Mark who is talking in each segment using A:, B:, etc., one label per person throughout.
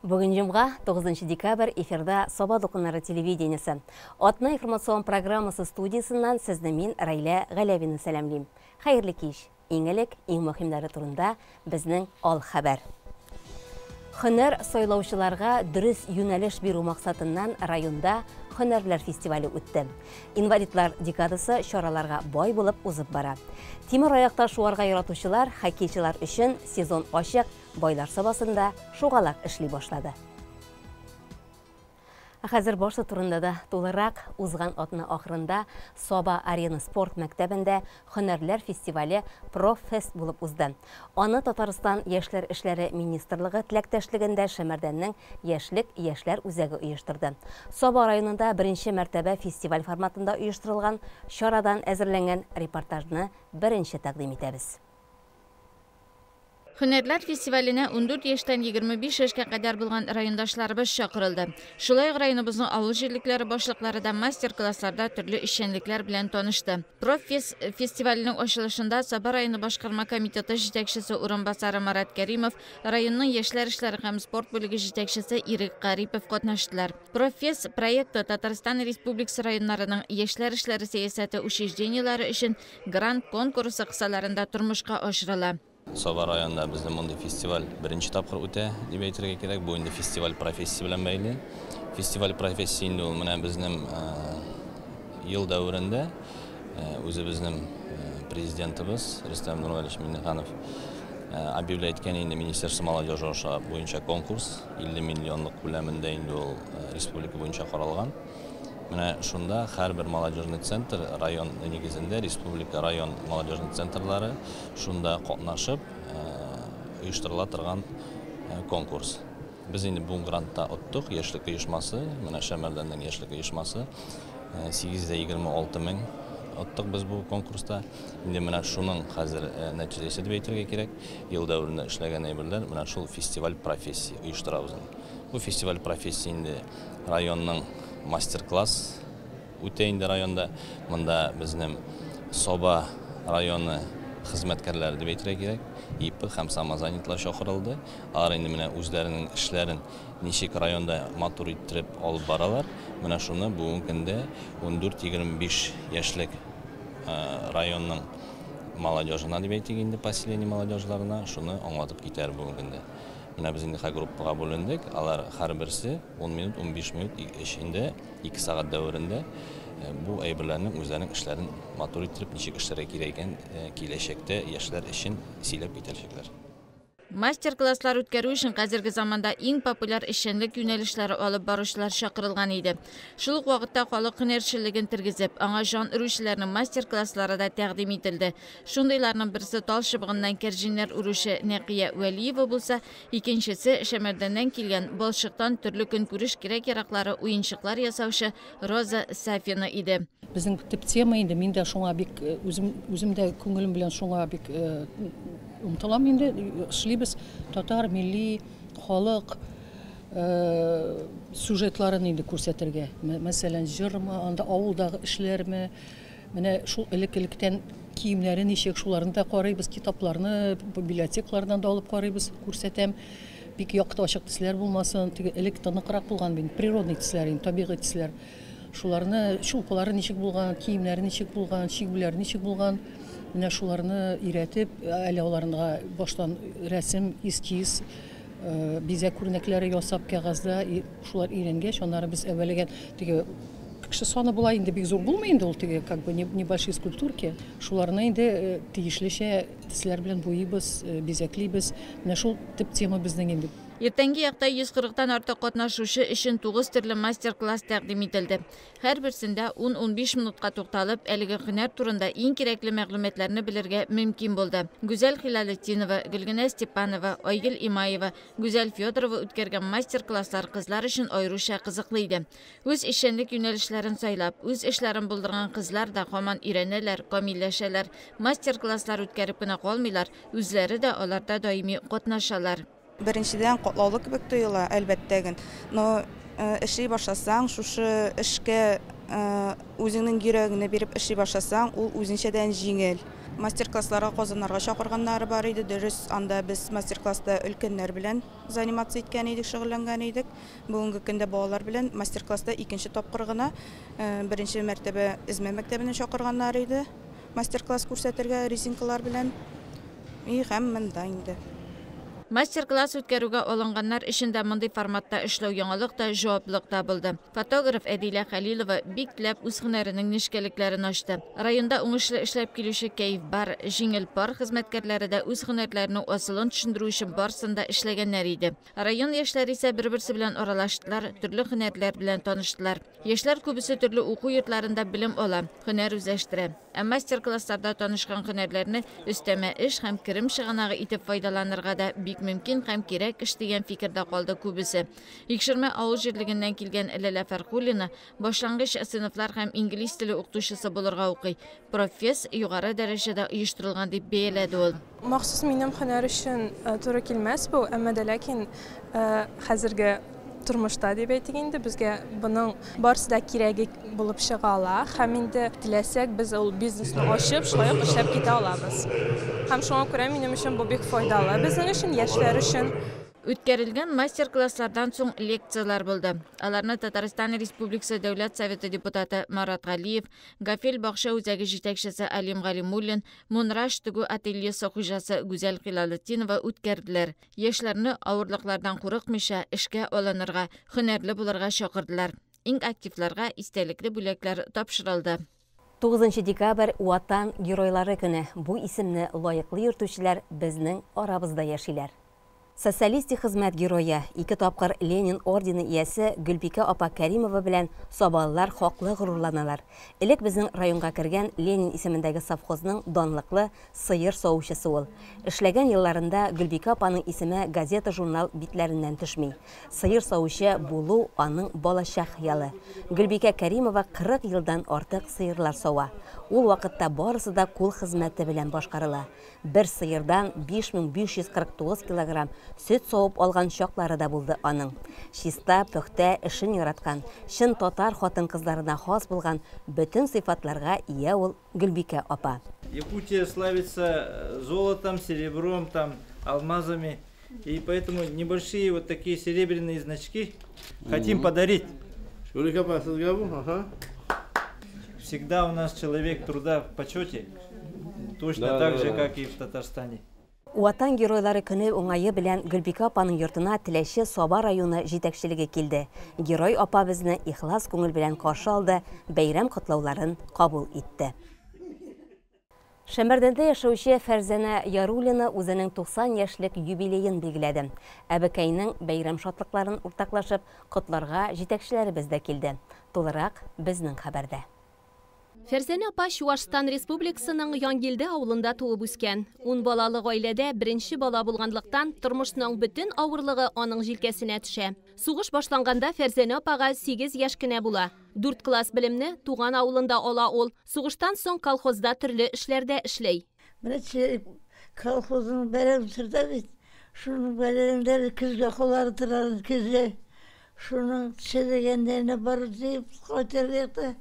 A: Бүген җомга, 9 декабрь, эфирда Саба дулкыннары телевидениесе. Атна информацион программасы студиясеннән сезне мин, Райлә Галәвина сәламлим. Хәерле кич. Иң элек, иң мөһимнәре турында безнең ал хәбәр. Һөнәр сайлаучыларга дөрес юнәлеш бирү максатыннан районда һөнәрләр фестивале үтте. Инвалидлар декадасы чараларга бай булып узып бара. Тимер аякта шуарга яратучылар, хоккейчылар өчен сезон ачык, Байлар Сабасында шугалак эшли башлады. Ә хәзер башы турында да тулырак. Узган атна ахырында Саба Арена спорт мәктәбендә һөнәрләр фестивале Проффест булып узды. Аны Татарстан Яшьләр эшләре министрлыгы теләктәшлегендә Шәмәрдәннең Яшьлек яшьләр үзәге оештырды. Саба районында беренче мәртәбә фестиваль форматында оештырылган чарадан әзерләнгән репортажны беренче тәкъдим итәбез.
B: Һөнәрләр фестиваленә 14 яшьтән 25 яшькә кадәр булган райондашларыбыз чакырылды. Шулай ук районыбызның авыл җирлекләре башлыклары да мастер-классларда төрле эшчәнлекләр белән танышты. Проффест фестиваленең ачылышында Саба районы башкарма комитеты җитәкчесе урынбасары Марат Кәримов, районның яшьләр эшләре һәм спорт бүлеге җитәкчесе Ирек Карипов катнаштылар. Проффест проекты Татарстан Республикасы районнарының яшьләр эшләре сәясәте учреждениеләре өчен грант конкурсы кысаларында тормышка ашырыла.
C: Саба районында безнең мондый фестиваль беренче тапкыр үтә, дип әйтергә кирәк. Бу инде фестиваль профессия белән бәйле. Фестиваль профессия инде ул менә безнең ел дәверендә үзебезнең президентыбыз Рөстәм Нургалиевич Миңнеханов объявлять иткән инде Министерство молодежи аша буенча конкурс 50 миллионлык күләмендә инде ул республика буенча каралган. Менә шунда һәрбер молодежный центр район нигезендә республика район молодежный центрлары шунда катнашып оештырыла торган конкурс. Без инде бу грантта оттык, яшьлек оешмасы, менә Шәмәрдәннең яшьлек оешмасы 826 мең оттык без бу конкурста. Инде менә шуның хәзер нәтиҗәсе дип әйтергә кирәк. Ел дәверендә эшләгән әйберләр менә шул фестиваль профессия оештырабыз. Бу фестиваль профессия инде районның мастер-класс үтә инде районда. Монда безнең Саба районы хезмәткәрләре дип әйтергә кирәк, ИП һәм самозанятлар чакырылды. Алар инде менә үзләренең эшләрен ничек районда матур иттереп алып баралар. Менә шуны бүгенге көндә 14-25 яшьлек районның молодежына дип әйтик инде, поселение молодежларына шуны аңлатып китәр бүгенге көндә. Менә без инде группага бүлендек. Алар һәрберсе 10 минут, 15 минут эчендә, 2 сәгать дәверендә бу әйберләрнең үзләренең эшләрен матур иттереп ничек эшләргә кирәк икән киләчәктә яшьләр өчен сөйләп китәчәкләр.
B: Мастер-класслар үткәрү өчен хәзерге заманда иң популяр эшчәнлек юнәлешләре алып баручылар чакырылган иде. Шул ук вакытта халык һөнәрчелеген тергезеп, аңа җан өрүчеләрнең мастер-класслары да тәкъдим ителде. Шундыйларның берсе тал чыбыгыннан кәрҗиннәр үрүче Нәкыя Вәлиева булса, икенчесе Шәмәрдәннән килгән балчыктан төрле көнкүреш кирәк-яраклары, уенчыклар ясаучы Роза Сафина иде.
D: Безнең төп тема инде, мин дә шуңа бик үзем дә күңелем белән шуңа бик омтылам инде, эшлибез татар милли халык сюжетларын инде күрсәтергә. Мәсәлән, җырмы, анда авылдагы эшләрме, менә шул элек-электән киемнәре ничек, шуларны да карыйбыз, китапларны библиотекалардан да алып карыйбыз, күрсәтәм. Бик якты ачык төсләр булмасын, теге элек тоныкрак булган бит, природный төсләр инде, табигый төсләр. Шуларны, чулпылары ничек булган, киемнәре ничек булган, чигүләре ничек булган, менә шуларны өйрәтеп, әле аларга баштан рәсем, эскиз, бизәк күренекләре ясап кәгазьдә, шулар өйрәнгәч, аннары без әвәләгән теге кеше саны була инде бик зур булмый инде ул теге как бы небольшие скульптурки, шуларны инде тиешлечә төсләр белән буйыбыз, бизәклибез. Менә шул төп тема безнең инде.
B: Иртәнге якта 140-тан артык катнашучы өчен 9 төрле мастер-класс тәкъдим ителде. Һәрберсендә 10-15 минутка тукталып, әлеге һөнәр турында иң кирәкле мәгълүматларны белергә мөмкин булды. Гүзәл Хилалетдинова, Гөлгенә Степанова, Айгөл Имаева, Гүзәл Федорова үткәргән мастер-класслар кызлар өчен аеруча кызыклы иде. Үз эшчәнлек юнәлешләрен сайлап, үз эшләрен булдырган кызлар да һаман өйрәнәләр, камилләшәләр. Мастер-класслар үткәреп кенә калмыйлар, үзләре дә аларда даими катнашалар.
E: Беренчедән катлаулы кебек тоела, әлбәттә ген. Но эшли башласаң, шушы эшкә үзеңнең йөрәгеңне биреп эшли башласаң, ул үзенчәдән җиңел. Мастер-классларга Казаннарга чакырганнары бар иде. Дөрес, анда без мастер-класста өлкәннәр белән заниматься иткән идек, шөгыльләнгән идек. Бүгенге көндә балалар белән мастер-класста икенче тапкыр гына, беренче мәртәбә Эзмә мәктәбенә чакырганнар иде. Мастер-класс күрсәтергә резинкалар белән. И һәм монда инде.
B: Мастер-класс үткәрүгә алынганнар өчен дә мондый форматта эшләү яңалык та, җаваплылык та булды. Фотограф Әдилә Хәлилова бик теләп үз һөнәренең нечкәлекләрен ачты. Районда уңышлы эшләп килүче Кәеф бар, Җиңел пар хезмәткәрләре дә үз һөнәрләренең асылын төшендерү өчен барысын да эшләгәннәр иде. Район яшьләре исә бер-берсе белән аралаштылар, төрле һөнәрләр белән таныштылар. Яшьләр күбесе төрле уку йортларында белем ала, һөнәр үзләштерә. Ә мастер-классларда танышкан һөнәрләрне өстәмә эш һәм керем чыганагы итеп файдаланырга да бик мөмкин һәм кирәк эш дигән фикердә калды күбесе. Икшермә авыл җирлегеннән килгән Ләлә Фәрхуллина башлангыч сыйныфлар һәм инглиз теле укытучысы булырга укый. Професс югары дәрәҗәдә оештырылган дип бәяләде ул.
F: Махсус минем һөнәр өчен туры килмәс бу, әмма дә ләкин хәзерге тормышта дип әйтик инде, безгә буның барысы да кирәге булып чыга ала һәм инде теләсәк без ул бизнесны ачып, шулай ук эшләп китә алабыз. Һәм шуңа күрә минем өчен бу бик файдалы, безнең өчен, яшьләр өчен.
B: Үткәрелгән мастер-класслардан соң лекцияләр булды. Аларны Татарстан Республикасы Дәүләт Советы депутаты Марат Галиев, Гафел бакча үзәге җитәкчесе Алим Галимуллин, Мунраш тегү ательесы хуҗасы Гүзәл Хилалетдинова үткәрделәр. Яшьләрне авырлыклардан курыкмыйча эшкә алынырга, һөнәрле булырга чакырдылар. Иң активларга истәлекле бүләкләр тапшырылды.
A: 9 декабрь Ватан геройлары көне. Бу исемне лаеклы йөртүчеләр безнең арабызда яшиләр. Социалистик хезмәт герое, 2 тапкыр Ленин ордены иясе Гөлбикә апа Кәримова белән сабалылар хаклы горурланалар. Элек безнең районга кергән Ленин исемендәге совхозның данлыклы сыер савучысы ул. Эшләгән елларында Гөлбикә апаның исеме газета-журнал битләреннән төшми. Сыер савучы булу аның балачак хыялы. Гөлбикә Кәримова 40 елдан артык сыерлар сава. Ул вакытта барысы да кул хезмәте белән башкарыла. Бер сыердан 5549 килограмм сөт савып алган чаклары да булды аның. Чиста, пөхтә, эшен яраткан, чын татар хатын-кызларына хас булган бөтен сыйфатларга ия ул Гөлбикә апа.
G: Якутия славится золотом, серебром, алмазами. И поэтому небольшие вот такие серебряные значки хотим подарить. Всегда у нас человек труда в почете, точно так же, как и в Татарстане.
A: Ватан геройлары көне уңае белән Гөлбикә апаның йортына Теләче Саба районы җитәкчелеге килде. Герой апа безне ихлас күңел белән каршы алды, бәйрәм котлауларын кабул итте. Шәмәрдәндә яшәүче Фәрзәнә Яруллина үзенең 90 яшьлек юбилеен билгеләде. Әбекәйнең бәйрәм шатлыкларын уртаклашып, котларга җитәкчеләребез дә килде. Тулырак безнең хәбәрдә.
H: Фәрзәнә апа Чуашстан Республикасының Янгилде авылында туып үскән. 10 балалы гаиләдә беренче бала булганлыктан тормышның бөтен авырлыгы аның җилкәсенә төшә. Сугыш башланганда Фәрзәнә апага 8 яшь кенә була. 4 класс белемне туган авылында ала ул. Сугыштан соң колхозда төрле эшләрдә эшләй.
I: Менә колхозның бәрән сырда бит. Шуның бәрәннәре көзгә кулардырар, көзгә. Шуның черегәннәренә барып җыеп кайтырдык та.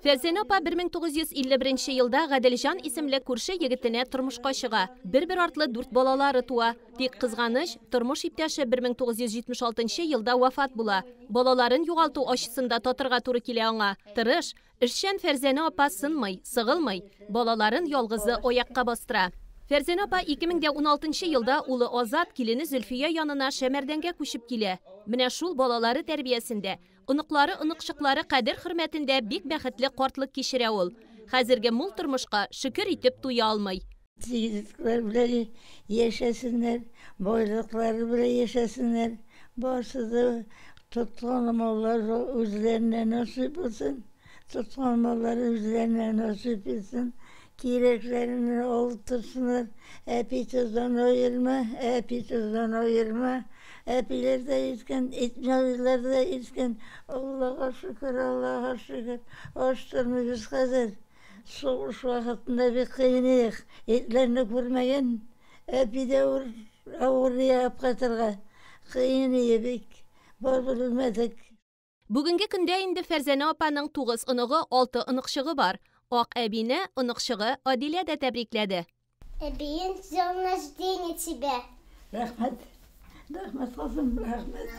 H: Фәрзәнә апа 1951 елда Гаделҗан исемле күрше егетенә тормышка чыга. Бер-бер артлы 4 балалары туа. Тик кызганыч, тормыш иптәше 1976 елда вафат була. Балаларын югалту ачысын да татырга туры килә аңа. Тырыш, эшчән Фәрзәнә апа сынмый, сыгылмый. Балаларын ялгызы аякка бастыра. Фәрзәнә апа 2016 елда улы Азат килене Зөлфия янына Шәмәрдәнгә күчеп килә. Менә шул балалары тәрбиясендә, оныклары, оныкчыклары кадер хөрмәтендә бик бәхетле картлык кичерә ул. Хәзерге мул тормышка шөкер итеп туя алмый.
I: Тигезлекләр белән яшәсеннәр, байлыклары белән яшәсеннәр. Барысы да тоткан маллар үзләренә насыйп булсын. Тоткан маллар үзләренә насыйп итсен. Кирәкләрен алып торсыннар. Әпи тоздан аерма, әпи тоздан аерма. Әпиләр дә иткән, итмәүләр дә иткән. Аллаһка шөкер, Аллаһка шөкер. Ач тормыйбыз хәзер. Сугыш вакытында бик кыен идек. Итләрне күрмәгән. Әпи дә авыр алып кайтырга. Кыен иде бик. Барыбер үлмәдек.
H: Бүгенге көндә инде Фәрзәнә апаның 9 оныгы, 6 оныкчыгы бар. Ак әбине оныкчыгы Адилә дә тәбрикләде.
J: Әбием, с днем рождения тебя!
I: Рәхмәт. Рәхмәт, кызым, рәхмәт.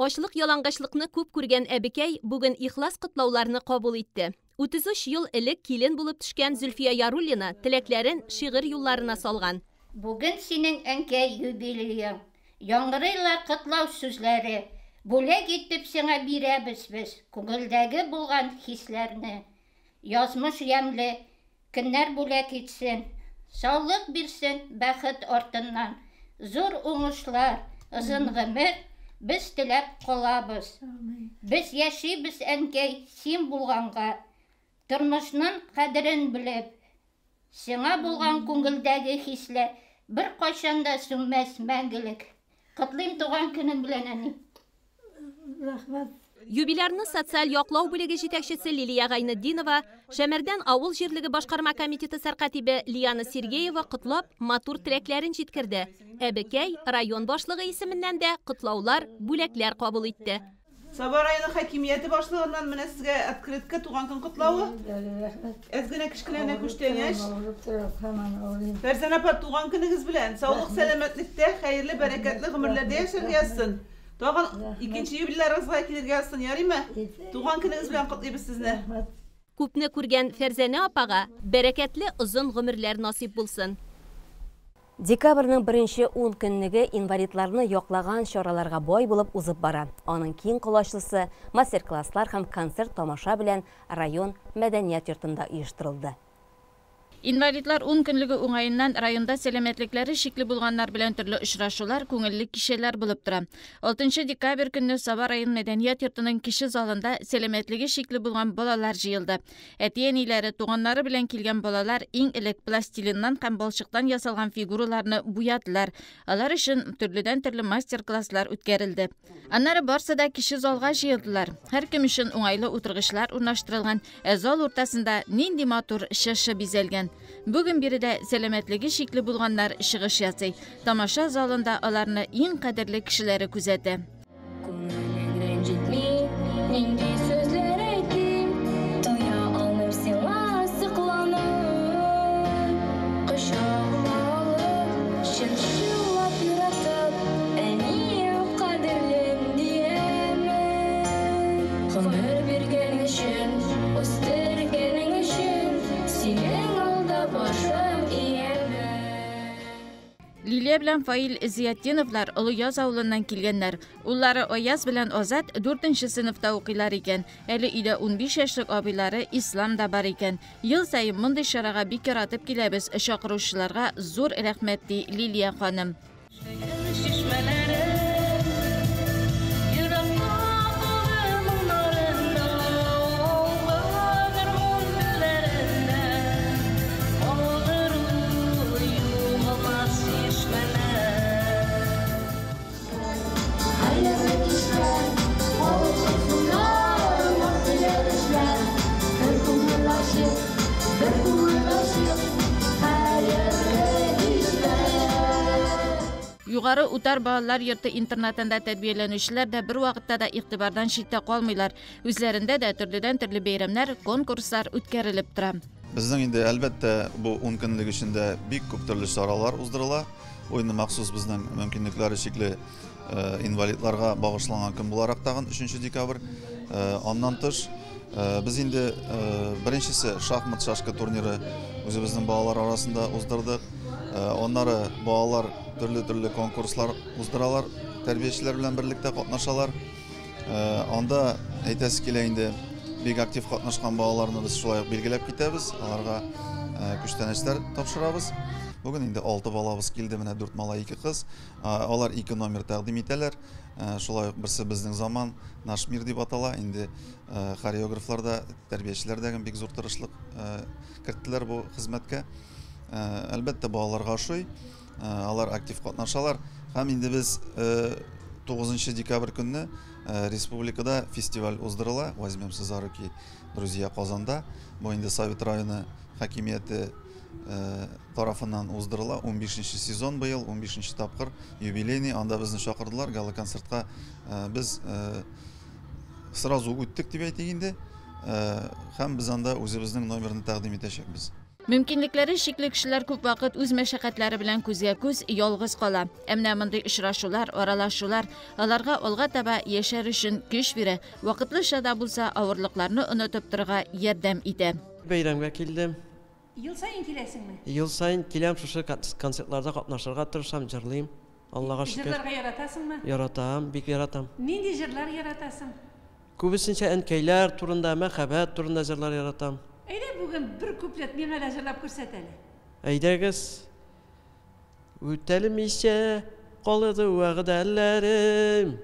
H: Ачлык ялангачлыкны күп күргән әбекәй бүген ихлас котлауларны кабул итте. 33 ел элек килен булып төшкән Зөлфия Яруллина теләкләрен шигырь юлларына салган.
K: Бүген синең әнкәй юбилеең. Яңгырыйлар котлау сүзләре. Бүләк итеп сиңа бирәбез без күңелдәге булган хисләрне. Язмыш ямьле көннәр бүләк итсен. Саулык бирсен бәхет артыннан. Зур уңышлар, озын гомер без теләп калабыз. Без яшибез, әнкәй, син булганга. Тормышның кадерен белеп, сиңа булган күңелдәге хисләр беркайчан да сүнмәс мәңгелек. Котлыйм туган көнең белән, әни.
I: Рәхмәт.
H: Юбилярны социаль яклау бүлеге җитәкчесе Лилия Гайнетдинова, Шәмәрдән авыл җирлеге башкарма комитеты сәркатибе Лиана Сергеева котлап, матур теләкләрен җиткерде. Әбекәй район башлыгы исеменнән дә котлаулар, бүләкләр кабул итте.
L: Саба районы хакимияте башлыгыннан менә сезгә открытка туган көн котлавы. Әз генә кечкенә күчтәнәч. Фәрзәнә апа, туган көнегез белән, саулык, сәламәтлектә, хәерле, бәрәкәтле гомерләрдә яшәргә язсын. Тагын икенче юбилярыгызга килергә язсын, ярыймы? Туган көнегез белән котлыйбыз сезне.
H: Күпне күргән Фәрзәнә апага бәрәкәтле озын гомерләр насыйп булсын.
A: Декабрьнең беренче 10 көнлеге инвалидларны яклаган чараларга бай булып узып бара. Аның киң колачлысы мастер-класслар һәм концерт тамаша белән район мәдәният йортында оештырылды.
B: Инвалидлар 10 көнлеге уңаеннан районда сәламәтлекләре шикле булганнар белән төрле очрашулар, күңелле кичәләр булып тора. 6 декабрь көнне Саба район мәдәният йортының кече залында сәламәтлеге шикле булган балалар җыелды. Әти-әниләре, туганнары белән килгән балалар иң элек пластилиннан һәм балчыктан ясалган фигураларны буядылар. Алар өчен төрледән-төрле мастер-класслар үткәрелде. Аннары барсы да кече залга җыелдылар. Һәркем өчен уңайлы утыргычлар урнаштырылган, ә зал уртасында нинди матур чыршы бизәлгән. Бүген биредә сәламәтлеге шикле булганнар чыгыш ясый. Тамаша залында аларны иң кадерле кешеләре күзәтә.
M: Күңелең рәнҗетми, нинди сүзләр әйтим, тоя алмыйм сиңа сокланып. Кочагыма алып, чын-чынлап яратып, әнием кадерлем диярмен. Гомер биргән өчен, үстергәнең өчен, синең алда башым иямен.
B: Лилия белән Фаил Зиятдиновлар Олы Яз авылыннан килгәннәр. Уллары Аяз белән Азат 4нче сыйныфта укыйлар икән. Әле өйдә 15 яшьлек абыйлары Ислам да бар икән. Ел саен мондый чарага бик яратып киләбез. Чакыручыларга зур рәхмәт, ди Лилия ханым. Югары Утар балалар йорты интернатында тәрбияләнүчеләр дә бер вакытта да игътибардан читтә калмыйлар. Үзләрендә дә төрледән-төрле бәйрәмнәр, конкурслар үткәрелеп тора.
N: Безнең инде әлбәттә бу 10 көнлек эчендә бик күп төрле чаралар уздырыла. Бу инде махсус безнең мөмкинлекләре чикле инвалидларга багышланган көн буларак тагын 3 декабрь. Аннан тыш без инде беренчесе шахмат шашка турниры үзебезнең балалар арасында уздырдык. Аннары балалар төрле-төрле конкурслар уздыралар, тәрбиячеләр белән берлектә катнашалар. Анда әйтәсе килә инде, бик актив катнашкан балаларны без шулай ук билгеләп китәбез, аларга күчтәнәчләр тапшырабыз. Бүген инде 6 балабыз килде, менә 4 малай, 2 кыз. Алар 2 номер тәкъдим итәләр. Шулай ук берсе Безнең заман, Наш мир дип атала. Инде хореографлар да, тәрбиячеләр дә бик зур тырышлык керттеләр бу хезмәткә. Әлбәттә, балаларга ошый. Алар актив катнашалар. Һәм инде без 9 декабрь көнне республикада фестиваль уздырыла. Возьмемся за руки, друзья, Казанда. Бу инде Совет районы хакимияте тарафыннан уздырыла. 15 сезон быел, 15 тапкыр юбилейный. Анда безне чакырдылар гала-концертка. Без сразу үттек дип әйтик инде. Һәм без анда үзебезнең номерны тәкъдим итәчәкбез.
B: Мөмкинлекләре чикле кешеләр күп вакыт үз мәшәкатьләре белән күзгә-күз ялгыз кала. Ә менә мондый очрашулар, аралашулар аларга алга таба яшәр өчен көч бирә, вакытлыча да булса авырлыкларны онытып торырга ярдәм итә.
O: Бәйрәмгә килдем.
L: Ел саен киләсеңме?
O: Ел саен киләм, шушы концертларда катнашырга тырышам, җырлыйм. Аллага шөкер.
L: Җырларга яратасыңмы?
O: Яратам, бик яратам.
L: Нинди җырлар яратасың?
O: Күбесенчә әнкәйләр турында, мәхәббәт турында җырлар яратам.
L: Әйдә бүген бер куплет миңа да җырлап күрсәт әле.
O: Әйдәгез. Үтәлмичә калды вәгъдәләрем,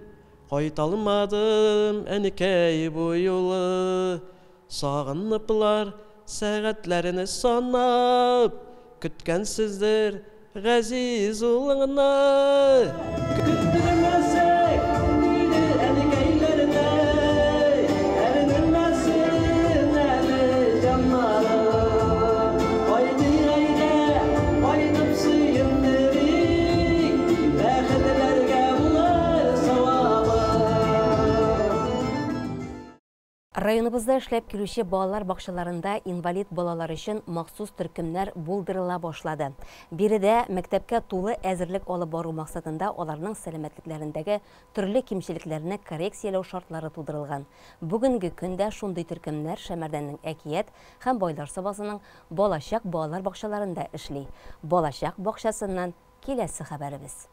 O: кайталмадым әнкәй бу юлы. Сагыныплар сәгатьләрне санап, көткәнсездер газиз улыңны. Көттермәсәк иде әнкәйләрне, әрнемәсен әле җаннары. Кайтыйк әйдә, кайтып сөендерик, бәхетләргә булыр савабы.
A: Районыбызда эшләп килүче балалар бакчаларында инвалид балалар өчен махсус төркемнәр булдырыла башлады. Биредә мәктәпкә тулы әзерлек алып бару максатында аларның сәламәтлекләрендәге төрле кимчелекләрне коррекцияләү шартлары тудырылган. Бүгенге көндә шундый төркемнәр Шәмәрдәннең Әкият һәм Байлар Сабасының Балачак балалар бакчаларында эшли. Балачак бакчасыннан киләсе хәбәребез.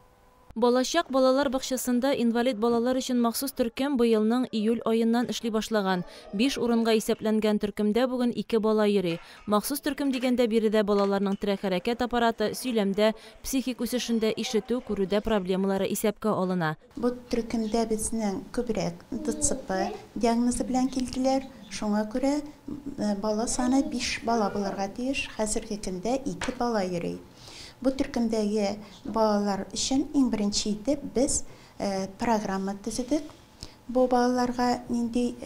P: Балачак балалар бакчасында инвалид балалар өчен махсус төркем быелның июль аеннан эшли башлаган. 5 урынга исәпләнгән төркемдә бүген 2 бала йөри. Махсус төркем дигәндә биредә балаларның терәк хәрәкәт аппараты, сөйләмдә, психик үсешендә, ишетү, күрүдә проблемалары исәпкә алына.
Q: Бу төркемдә безнең күбрәк ДЦП диагнозы белән килделәр. Шуңа күрә бала саны 5 бала булырга тиеш. Хәзерге көндә 2 бала йөри. Бу төркемдәге балалар өчен иң беренче итеп без программа төзедек. Бу балаларга нинди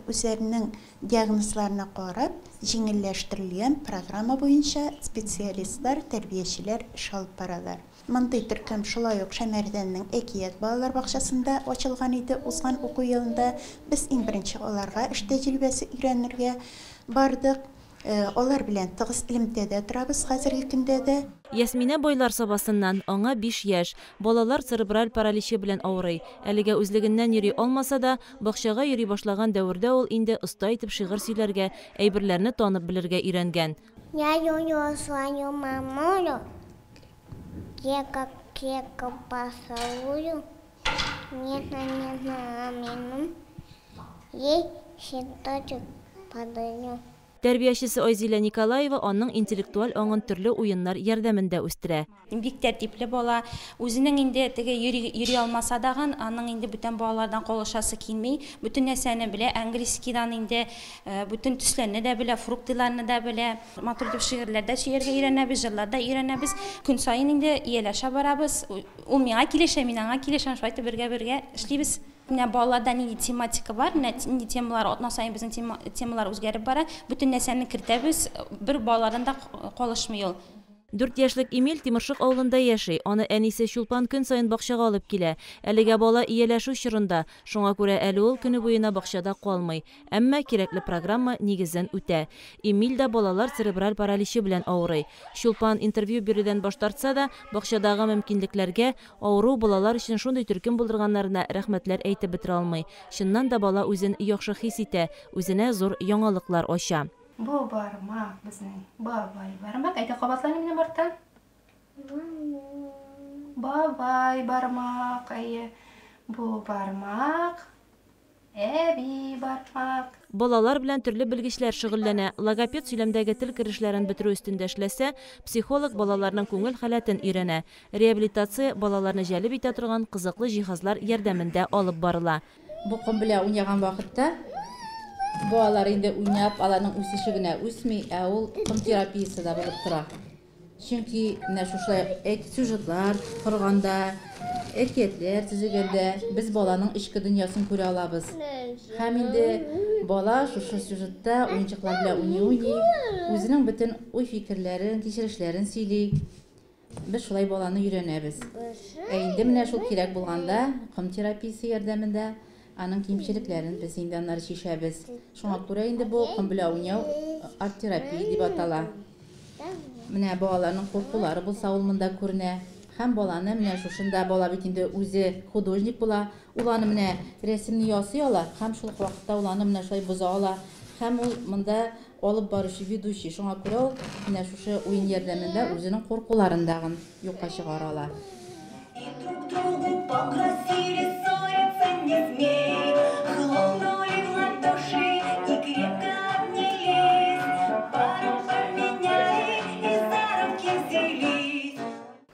Q: үзләренең диагнозларына карап, җиңелләштерелгән программа буенча специалистлар, тәрбиячеләр эш алып баралар. Мондый төркем шулай ук Шәмәрдәннең Әкият балалар бакчасында ачылган иде узган уку елында. Без иң беренче аларга эш тәҗрибәсе өйрәнергә бардык. Алар белән тыгыз элемтәдә торабыз хәзерге көндә дә.
P: Ясминә Байлар Сабасыннан, аңа 5 яшь. Балалар церебраль параличы белән авырый. Әлегә үзлегеннән йөри алмаса да, бакчага йөри башлаган дәвердә ул инде оста итеп шигырь сөйләргә, әйберләрне танып белергә өйрәнгән.
J: Я люблю свою мамулю, кека-кека поцелую, нежно-нежно обниму, ей цветочек подарю.
P: Тәрбиячесе Айзилә Николаева аның интеллектуаль аңын төрле уеннар ярдәмендә үстерә.
R: Бик тәртипле бала, үзенең инде теге йөри алмаса дагын, аның инде бүтән балалардан калышасы килми, бүтән нәрсәне белә, английскийдан инде бүтән төсләрне дә белә, фруктыларны да белә. Матур итеп шигырьләр дә сөйләргә өйрәнәбез, җырлар да өйрәнәбез. Көн саен инде ияләшә барабыз. Ул миңа килешә, мин аңа килешәм, шулай итеп бергә-бергә эшлибез. Менә балаларда нинди тематика бар, менә нинди темалар, атна саен безнең темалар үзгәреп бара. Бүтән нәрсәне кертәбез, бер балалардан да калышмый ул.
P: 4 яшьлек Эмиль Тимершык авылында яши. Аны әнисе Чулпан көн саен бакчага алып килә. Әлегә бала ияләшү чорында, шуңа күрә әле ул көне буена бакчада калмый. Әмма кирәкле программа нигезен үтә. Эмиль дә балалар церебраль параличы белән авырый. Чулпан интервью бирүдән баш тартса да, бакчадагы мөмкинлекләргә, авыру балалар өчен шундый төркем булдырганнарына рәхмәтләр әйтеп бетерә алмый. Чыннан да бала үзен яхшы хис итә, үзенә зур яңалыклар ача.
R: Бу бармак безнең бабай бармак. Әйдә кабатланым минем арттан. Бабай бармак, әйе. Бу бармак, әби бармак.
P: Балалар белән төрле белгечләр шөгыльләнә. Логопед сөйләмдәге тел керешләрен бетерү өстендә эшләсә, психолог балаларның күңел халәтен өйрәнә. Реабилитация балаларны җәлеп итә торган кызыклы җиһазлар ярдәмендә алып барыла.
S: Бу ком белән уйнаган вакытта балалар инде уйнап, аларның үсеше генә үсми, ә ул ком терапиясе дә булып тора. Чөнки менә шушылай сюжетлар корганда, әкиятләр төзегәндә без баланың эчке дөньясын күрә алабыз. Һәм инде бала шушы сюжетта уенчыклар белән уйный-уйный, үзенең бөтен уй-фикерләрен, кичерешләрен сөйли. Без шулай баланы өйрәнәбез. Ә инде менә шул кирәк булганда, ком терапиясе ярдәмендә аның кимчелекләрен без инде аннары чишәбез. Шуңа күрә инде бу ком белән уйнау арт-терапия дип атала. Менә балаларның куркулары булса, ул монда күренә. Һәм баланы менә шушында, бала бит инде үзе художник була, ул аны менә рәсемне ясый ала, һәм шул ук вакытта ул аны менә шулай боза ала. Һәм ул монда алып баручы, ведущий, шуңа күрә ул менә шушы уен ярдәмендә үзенең куркуларын дагын юкка чыгара ала.
M: Друг другу попросили ссориться не смей, хлопнули в ладоши и крепко обнялись, пару поменяли и за руки взялись.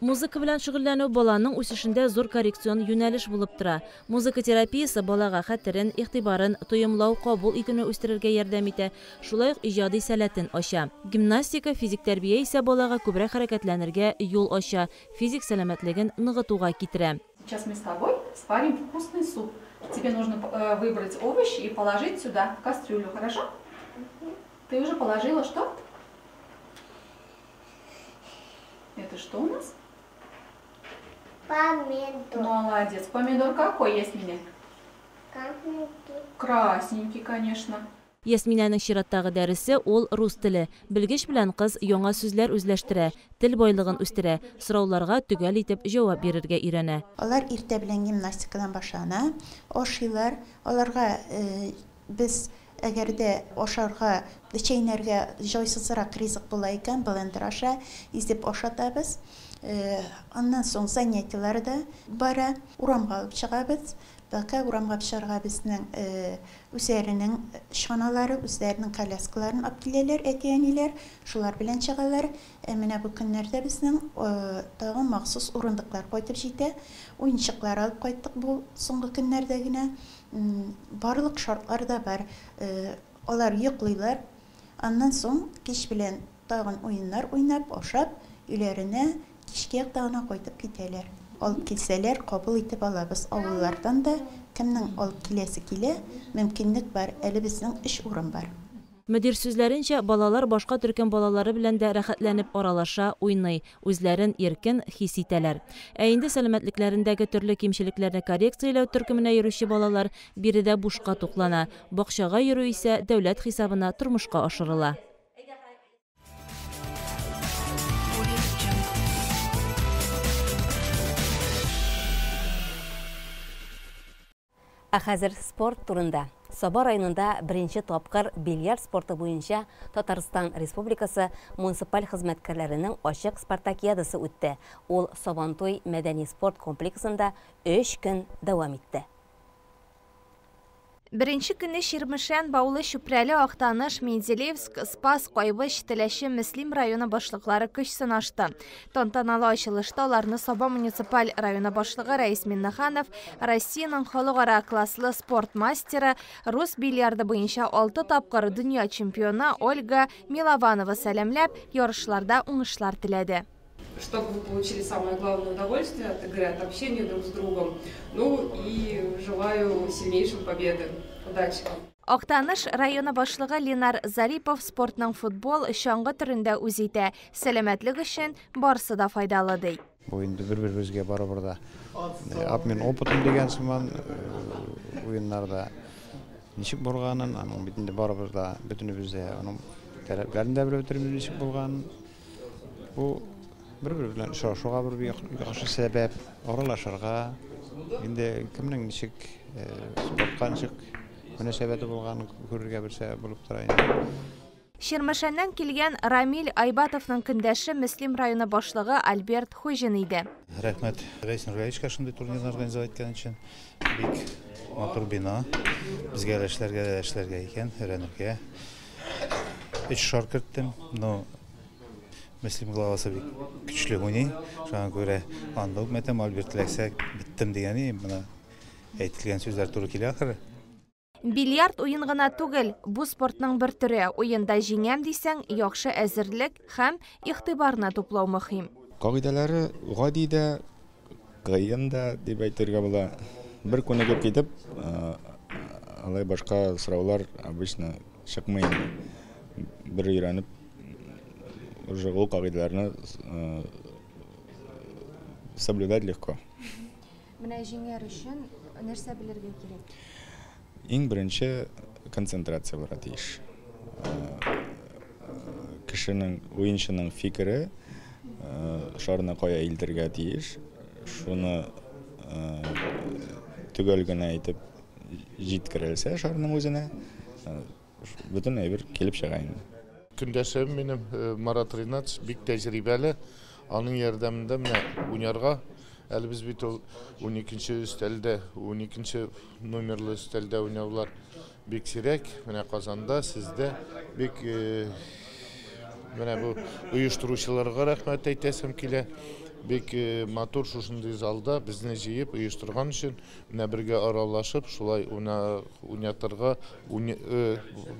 P: Музыка белән шөгыльләнү баланың үсешендә зур коррекцион юнәлеш булып тора. Музыка терапиясе балага хәтерен, игътибарын, тоемлау, кабул итүне үстерергә ярдәм итә, шулай ук иҗади сәләтен ача. Гимнастика, физик тәрбия исә балага күбрәк хәрәкәтләнергә юл ача, физик сәламәтлеген ныгытуга китерә.
T: Сейчас мы с тобой сварим вкусный суп. Тебе нужно выбрать овощи и положить сюда, в кастрюлю, хорошо? Ты уже положила что? Это что у нас?
J: Помидор.
T: Молодец. Помидор какой, Ясминя?
J: Красненький.
T: Красненький, конечно.
P: Ясминәнең чираттагы дәресе ул рус теле. Белгеч белән кыз яңа сүзләр үзләштерә, тел байлыгын үстерә, сорауларга төгәл итеп җавап бирергә өйрәнә.
Q: Алар иртә белән гимнастикадан башлана, ашыйлар. Аларга без әгәр дә ашарга, чәйнәргә җайсызрак ризык була икән, блендер аша изеп ашатабыз. Аннан соң занятияләр дә бара, урамга алып чыгабыз. Бәлки урамга чыгарга безнең үзләренең чаналары, үзләренең коляскаларын алып киләләр әти-әниләр, шулар белән чыгалар. Менә бу көннәрдә безнең тагын махсус урындыклар кайтып җитә. Уенчыклар алып кайттык бу соңгы көннәрдә генә. Барлык шартлар да бар. Алар йоклыйлар. Аннан соң кич белән тагын уеннар уйнап, ашап, өйләренә кичке якта гына кайтып китәләр. Алып килсәләр, кабул итеп алабыз. Авыллардан да кемнең алып киләсе килә, мөмкинлек бар. Әле безнең 3 урын бар.
P: Мөдир сүзләренчә, балалар башка төркем балалары белән дә рәхәтләнеп аралаша, уйный, үзләрен иркен хис итәләр. Ә инде сәламәтлекләрендәге төрле кимчелекләрне коррекцияләү төркеменә йөрүче балалар биредә бушка туклана. Бакчага йөрү исә дәүләт хисабына тормышка ашырыла.
A: Ә хәзер спорт турында. Саба районында беренче тапкыр бильярд спорты буенча Татарстан Республикасы муниципаль хезмәткәрләренең ачык спартакиадасы үтте. Ул Сабантуй мәдәни спорт комплексында 3 көн дәвам итте.
U: Беренче көнне Чирмешән, Баулы, Чүпрәле, Актаныш, Менделеевск, Спас, Кайбыч, Теләче, Мөслим районы башлыклары көч сынашты. Тантаналы ачылышта аларны Саба муниципаль районы башлыгы Рәис Миннеханов, Россиянең халыкара класслы спорт мастеры, рус бильярды буенча 6 тапкыр дөнья чемпионы Ольга Милованова сәламләп, ярышларда уңышлар теләде.
V: Чтобы вы получили самое главное удовольствие от игры, от общения друг с другом. Ну и желаю сильнейшей победы. Удачи вам!
U: Актаныш районы башлыгы Ленар Зарипов спортның футбол, чаңгы төрендә үз итә. Сәламәтлек өчен барысы да файдалы ди.
W: Бу инде бер-беребезгә барыбер да обмен опытом дигән сыман уеннарда ничек булганын, аның бит инде барыбер да бөтенебез дә аның таләпләрен дә белеп бетермибез ничек булганын. Бу бер-бер белән очрашуга бер яхшы сәбәп, аралашырга, инде кемнең ничек спортка ничек мөнәсәбәте булганын күрергә бер сәбәп булып тора инде.
U: Чирмешәннән килгән Рамил Айбатовның көндәше Мөслим районы башлыгы Альберт Хуҗин иде.
X: Рәхмәт Рәис Нургалиевичка шундый турнирны организовать иткән өчен. Бик
C: Бик матур бина. Безгә әле эшләргә дә эшләргә икән, өйрәнергә. Өч шар керттем, но Мөслим главасы бик көчле уйный. Шуңа күрә анда ук мәтәм Альберт эләксә биттем дигән идем. Менә әйтелгән сүзләр туры килә ахыры.
U: Бильярд уен гына түгел, бу спортның бер төре. Уенда җиңәм дисәң, яхшы әзерлек һәм игътибарны туплау мөһим.
D: Кагыйдәләре гади дә, кыен да дип әйтергә була. Бер күнегеп китеп, алай башка сораулар обычно чыкмый инде. Бер өйрәнеп, уже ул кагыйдәләрне соблюдать легко.
U: Менә җиңәр өчен нәрсә белергә кирәк?
D: Иң беренче концентрация булырга тиеш. Кешенең, уенчының фикере шарны кая илтергә тиеш, шуны төгәл генә итеп җиткерелсә шарның үзенә, бөтен әйбер килеп чыга инде.
E: Көндәшем минем Марат Ринатович бик тәҗрибәле. Аның ярдәмендә менә уйнарга. Әле без бит ул 12 өстәлдә, 12 номерлы өстәлдә уйнаулар бик сирәк. Менә Казанда, сездә бик менә бу оештыручыларга рәхмәт әйтәсем килә. Бик матур шушындый залда безне җыеп оештырган өчен, менә бергә аралашып, шулай уйнатырга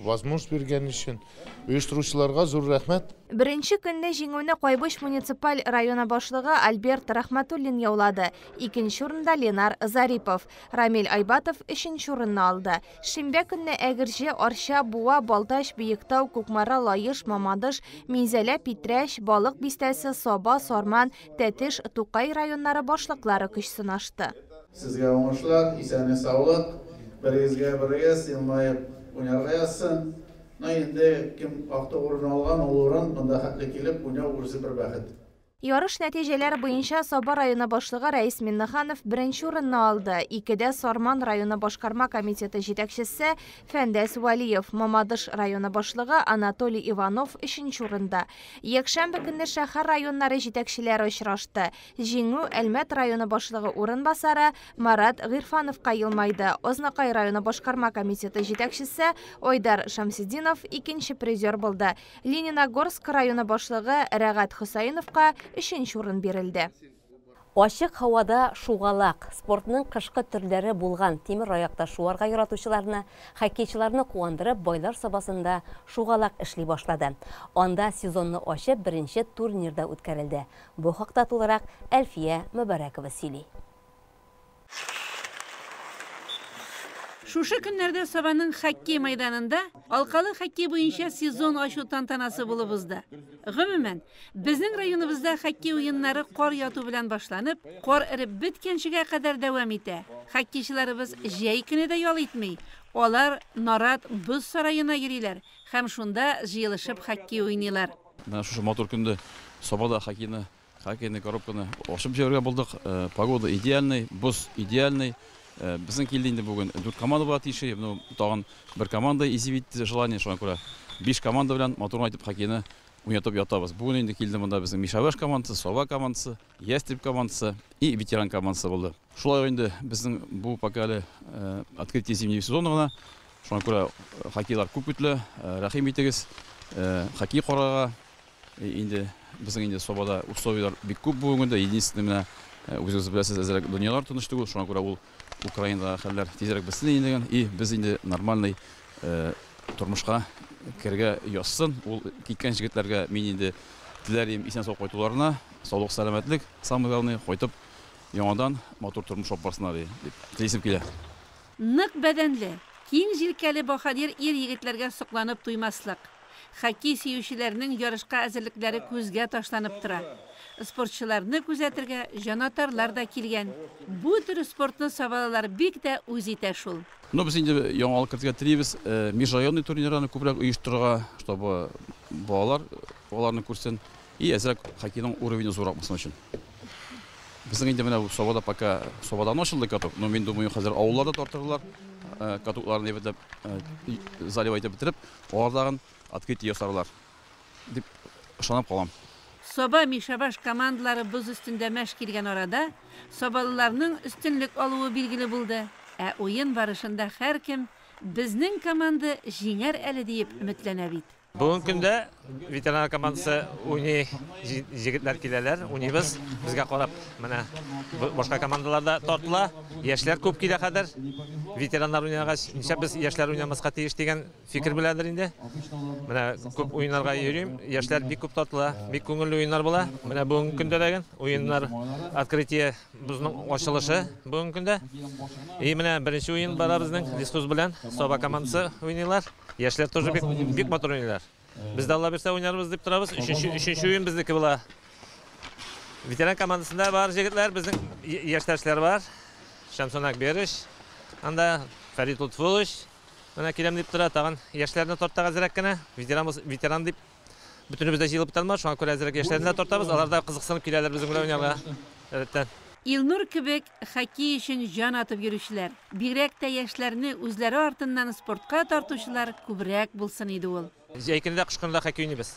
E: возможность биргән өчен оештыручыларга зур рәхмәт.
U: Беренче көнне җиңүне Кайбыч муниципаль районы башлыгы Альберт Рахматуллин яулады. Икенче урында Ленар Зарипов. Рамиль Айбатов өченче урынны алды. Шимбә көнне Әгерҗе, Арча, Буа, Балтач, Биектау, Кукмара, Лаеш, Мамадыш, Минзәлә, Питрәч, Балык бистәсе, Саба, Сарман, Тәтеш, Тукай районнары башлыклары көч сынашты.
X: Сезгә уңышлар, исәнлек, саулык, берегезгә берегез елмаеп уйнарга язсын. Но инде кем актык урын алган, ул урын монда хәтле килеп уйнау үзе бер бәхет.
U: Ярыш нәтиҗәләре буенча Саба районы башлыгы Рәис Миннеханов беренче урынны алды. Икедә Сарман районы башкарма комитеты җитәкчесе Фәндәс Вәлиев, Мамадыш районы башлыгы Анатолий Иванов өченче урында. Якшәмбе көнне шәһәр районнары җитәкчеләре очрашты. Җиңү Әлмәт районы башлыгы урынбасары Марат Гыйрфановка елмайды. Азнакай районы башкарма комитеты җитәкчесе Айдар Шамсетдинов икенче призер булды. Лениногорск районы башлыгы Рәгать Хөсәеновка өченче урын бирелде.
A: Ачык һавада шугалак, спортның кышкы төрләре булган тимер аякта шуарга яратучыларны, хоккейчыларны куандырып, Байлар Сабасында шугалак эшли башлады. Анда сезонны ачып беренче турнирда үткәрелде. Бу хакта тулырак Әлфия Мөбәрәкова сөйли.
Y: Шушы көннәрдә Сабаның хоккей мәйданында алкалы хоккей буенча сезон ачу тантанасы булып узды. Гомумән, безнең районыбызда хоккей уеннары кар яту белән башланып, кар эреп беткәнчегә кадәр дәвам итә. Хоккейчыларыбыз җәй көне дә ял итми. Алар Нарат боз сараена йөриләр һәм шунда җыелышып хоккей уйныйлар.
Z: Менә шушы матур көндә Сабада хоккейны, хоккейный коробканы ачып җибәрергә булдык. Погода идеальный, боз идеальный. Безнең килде инде бүген 4 команда була тиеше, ну, тагын бер команда изъявить желание, шуңа күрә 5 команда белән матур итеп хоккейны уйнатып ятабыз. Бүген инде килде монда безнең Мишәбаш командасы, Саба командасы, Ястреб командасы и ветеран командасы булды. Шулай ук инде безнең бу пока әле открытие зимнего сезона гына, шуңа күрә хоккейлар күп көтелә. Рәхим итегез, хоккей карарга. Инде безнең инде Сабада условияләр бик күп бүгенге көндә. Единственное, менә үзегез беләсез, әзрәк дөньялар тыныч түгел, шуңа күрә ул Украинадагы хәлләр тизрәк бетсен инде, и без инде нормальный тормышка керергә язсын. Ул киткән җегетләргә мин инде теләр идем исән сау кайтуларына, саулык, сәламәтлек, самое главное, кайтып яңадан матур тормыш алып барсыннар дип телисем килә.
Y: Нык бәдәнле, киң җилкәле баһадир ир егетләргә сокланып туймаслык. Хоккей сөючеләрнең ярышка әзерлекләре күзгә ташланып тора. Спортчыларны күзәтергә җанатарлар да килгән. Бу төр спортны сабалалар бик тә үз итә шул.
Z: Ну, без инде яңалык кертергә телибез, межрайонный турнирларны күбрәк оештырырга, чтобы балалар аларны күрсен и әзрәк хоккейның уровене зуррак булсын өчен. Безнең инде менә бу Сабада пока Сабадан ачылды каток, но мин думаю, хәзер авылларда тартырлар, катокларны әйбәтләп, заливать итеп бетереп, алардагын открытие ясарлар дип ышанып калам.
Y: Саба Мишәбаш командалары боз өстендә мәш килгән арада Сабалыларның өстенлек алуы билгеле булды. Ә уен барышында һәркем безнең команда җиңәр әле диеп өметләнә бит.
F: Бүгенге көндә ветераннар командасы уйный, җегетләр киләләр, уйныйбыз. Безгә карап, менә башка командалар да тартыла. Яшьләр күп килә хәзер. Ветераннар уйнагач, нишләп без яшьләр уйнамаска тиеш дигән фикер беләдер инде. Менә күп уеннарга йөрим, яшьләр бик күп тартыла, бик күңелле уеннар була. Менә бүгенге көндә дә уеннар открытие безнең ачылышы бүгенге көндә. И менә беренче уен бара безнең Лесхоз белән Саба командасы уйныйлар. Яшьләр тоже бик бик матур уйныйлар. Без дә Алла бирсә уйнарбыз дип торабыз. Өченче уен безнеке була. Ветеран командасында бар җегетләр, безнең яшьтәшләр бар. Шәмсун Акберыч, анда Фәрит Лутфуллович. Менә киләм дип тора, тагын яшьләрне тартак әзрәк кенә. Ветеран ветеран дип бөтенебез дә җыелып бетә алмас, шуңа күрә әзрәк яшьләрне дә тартабыз. Алар да кызыксынып киләләр безнең белән уйнарга. Рәттән.
Y: Илнур кебек хоккей өчен җан атып йөрүчеләр, бигрәк тә яшьләрне үзләре артыннан спортка тартучылар күбрәк булсын иде ул.
F: Җәй көне дә, кыш көне дә хоккей уйныйбыз.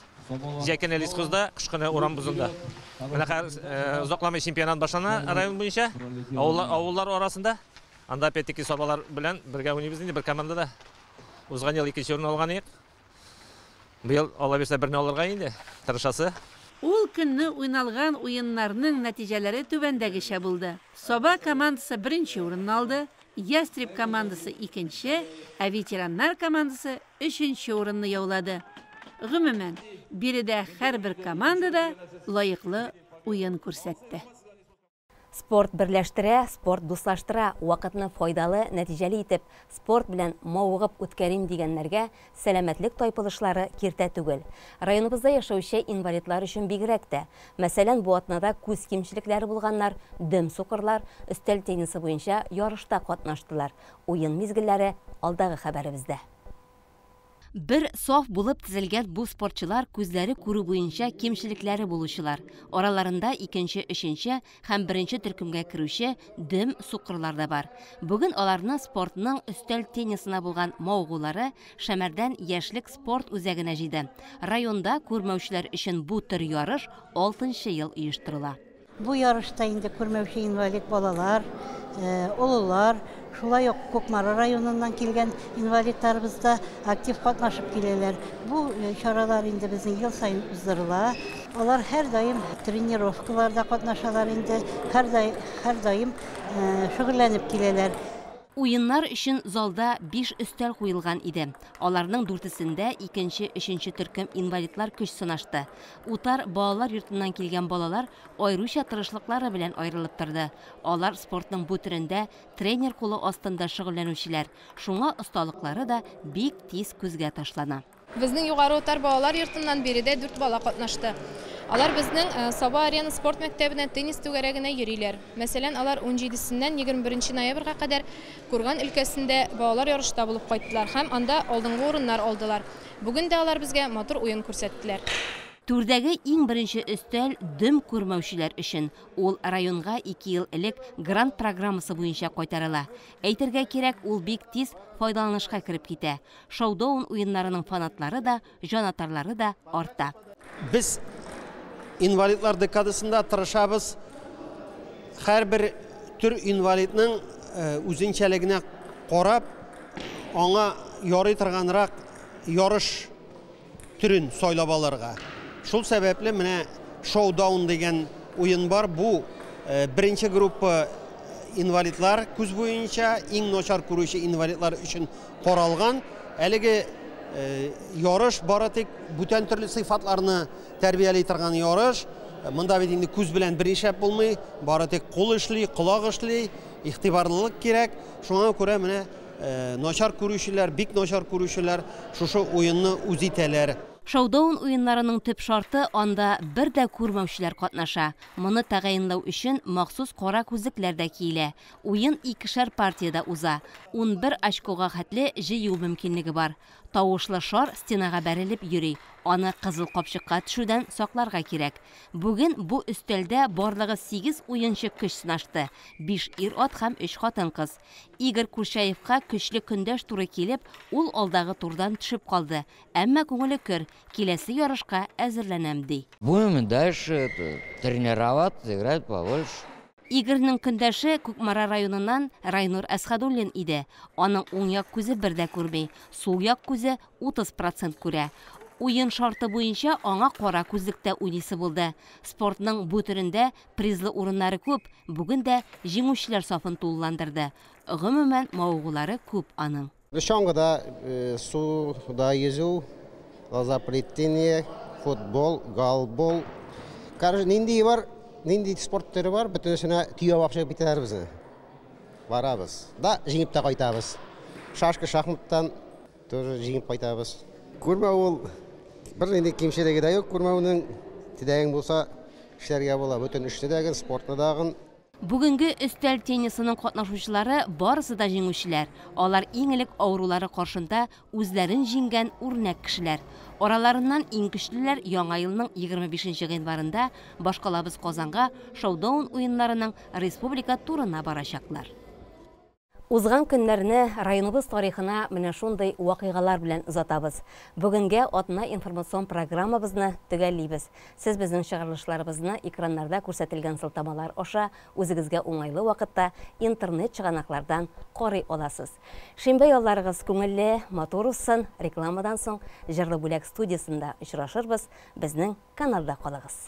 F: Җәй көне Лесхозда, кыш көне урам бозында. Менә хәзер озакламый чемпионат башлана район буенча, авыллар арасында. Анда опять-таки сабалар белән бергә уйныйбыз инде бер командада. Узган ел икенче урын алган идек. Быел Алла бирсә берне алырга инде, тырышасы.
Y: Ул көнне уйналган уеннарның нәтиҗәләре түбәндәгечә булды. Саба командасы беренче урынны алды, Ястреб командасы икенче, ә ветераннар командасы өченче урынны яулады. Гомумән, биредә һәрбер команда да лаеклы уен күрсәтте.
A: Спорт берләштерә, спорт дуслаштыра, вакытны файдалы, нәтиҗәле итеп, спорт белән мавыгып үткәрим дигәннәргә сәламәтлек тайпылышлары киртә түгел. Районыбызда яшәүче инвалидлар өчен бигрәк тә. Мәсәлән, бу атнада күз кимчелекләре булганнар, дөм сукырлар өстәл теннисы буенча ярышта катнаштылар. Уен мизгелләре алдагы хәбәребездә. Бер саф булып тезелгән бу спортчылар күзләре күрү буенча кимчелекләре булучылар. Араларында икенче, өченче һәм беренче төркемгә керүче дөм сукырлар да бар. Бүген аларны спортның өстәл теннисына булган мавыгулары Шәмәрдән яшьлек спорт үзәгенә җыйды. Районда күрмәүчеләр өчен бу төр ярыш 6 ел оештырыла.
G: Бу ярышта инде күрмәүче инвалид балалар, олылар, шулай ук Кукмара районыннан килгән инвалидларыбыз да актив катнашып киләләр. Бу чаралар инде безнең ел саен уздырыла. Алар һәрдаим тренировкаларда катнашалар инде, һәрдаим шөгыльләнеп киләләр.
A: Уеннар өчен залда 5 өстәл куелган иде. Аларның дүртесендә икенче, өченче төркем инвалидлар көч сынашты. Утар балалар йортыннан килгән балалар аеруча тырышлыклары белән аерылып торды. Алар спортның бу төрендә тренер кулы астында шөгыльләнүчеләр. Шуңа осталыклары да бик тиз күзгә ташлана.
H: Безнең Югары Утар балалар йортыннан биредә 4 бала катнашты. Алар безнең Саба Арена спорт мәктәбенә теннис түгәрәгенә йөриләр. Мәсәлән, алар 17-сеннән 21 ноябрьгә кадәр Курган өлкәсендә балалар ярышта булып кайттылар һәм анда алдынгы урыннар алдылар. Бүген дә алар безгә матур уен күрсәттеләр.
A: Түрдәге иң беренче өстәл дөм күрмәүчеләр өчен. Ул районга 2 ел элек грант программасы буенча кайтарыла. Әйтергә кирәк, ул бик тиз файдаланышка кереп китә. Шоу-даун уеннарының фанатлары да, җанатарлары да арта.
I: Без инвалидлар декадасында тырышабыз. Һәрбер төр инвалидның үзенчәлегенә карап, аңа ярый торганрак ярыш төрен сайлап алырга. Шул сәбәпле менә шоу-даун дигән уен бар. Бу беренче группа инвалидлар күз буенча иң начар күрүче инвалидлар өчен каралган. Әлеге ярыш бары тик бүтән төрле сыйфатларны тәрбияли торган ярыш. Монда бит инде күз белән бер ишәп булмый, бары тик кул эшли, колак эшли, игътибарлылык кирәк. Шуңа күрә менә начар күрүчеләр, бик начар күрүчеләр шушы уенны үз итәләр.
A: Шоу-даун уеннарының төп шарты анда бер дә күрмәүчеләр катнаша. Моны тәгаенләү өчен махсус кара күзлекләр дә киелә. Уен икешәр партиядә уза. 11 очкога хәтле җыю мөмкинлеге бар. Тавышлы шар стенага бәрелеп йөри. Аны кызыл капчыкка төшүдән сакларга кирәк. Бүген бу өстәлдә барлыгы 8 уенчы көч сынашты. 5 ир-ат һәм 3 хатын-кыз. Игорь Курчаевка көчле көндәш туры килеп, ул алдагы турдан төшеп калды. Әмма күңеле көр, киләсе ярышка әзерләнәм ди.
K: Будем дальше тренироваться, играть побольше.
A: Игорьның көндәше Кукмара районыннан Райнур Әсхәдуллин иде. Аның уң як күзе бер дә күрми, сул як күзе 30 процент күрә. Уен шарты буенча аңа кара күзлектә уйныйсы булды. Спортның бу төрендә призлы урыннары күп, бүген дә җиңүчеләр сафын тулыландырды. Гомумән, мавыгулары күп аның.
B: Чаңгыда, суда йөзү, лозоплетение, футбол, голбол. Короче, нинди бар, нинди спорт төре бар, бөтенесенә төяп алып чыгып китәләр безне. Барабыз. Да, җиңеп тә кайтабыз. Шашка, шахматтан тоже җиңеп кайтабыз. Күрмәү ул бер нинди кимчелеге дә юк, күрмәүнең теләгең булса, эшләргә була. Бөтен эшне дә, спортны дагын.
A: Бүгенге өстәл теннисының катнашучылары барысы да җиңүчеләр. Алар иң элек авырулары каршында үзләрен җиңгән үрнәк кешеләр. Араларыннан иң көчлеләр яңа елның 25 гыйнварында башкалабыз Казанга шоудаун уеннарының республика турына барачаклар. Узган көннәрне районыбыз тарихына менә шундый вакыйгалар белән озатабыз. Бүгенгә атна информацион программабызны төгәллибез. Сез безнең чыгарылышларыбызны экраннарда күрсәтелгән сылтамалар аша үзегезгә уңайлы вакытта интернет чыганаклардан карый аласыз. Шимбә ялларыгыз күңелле, матур узсын. Рекламадан соң Җырлы бүләк студиясендә очрашырбыз. Безнең каналда калыгыз.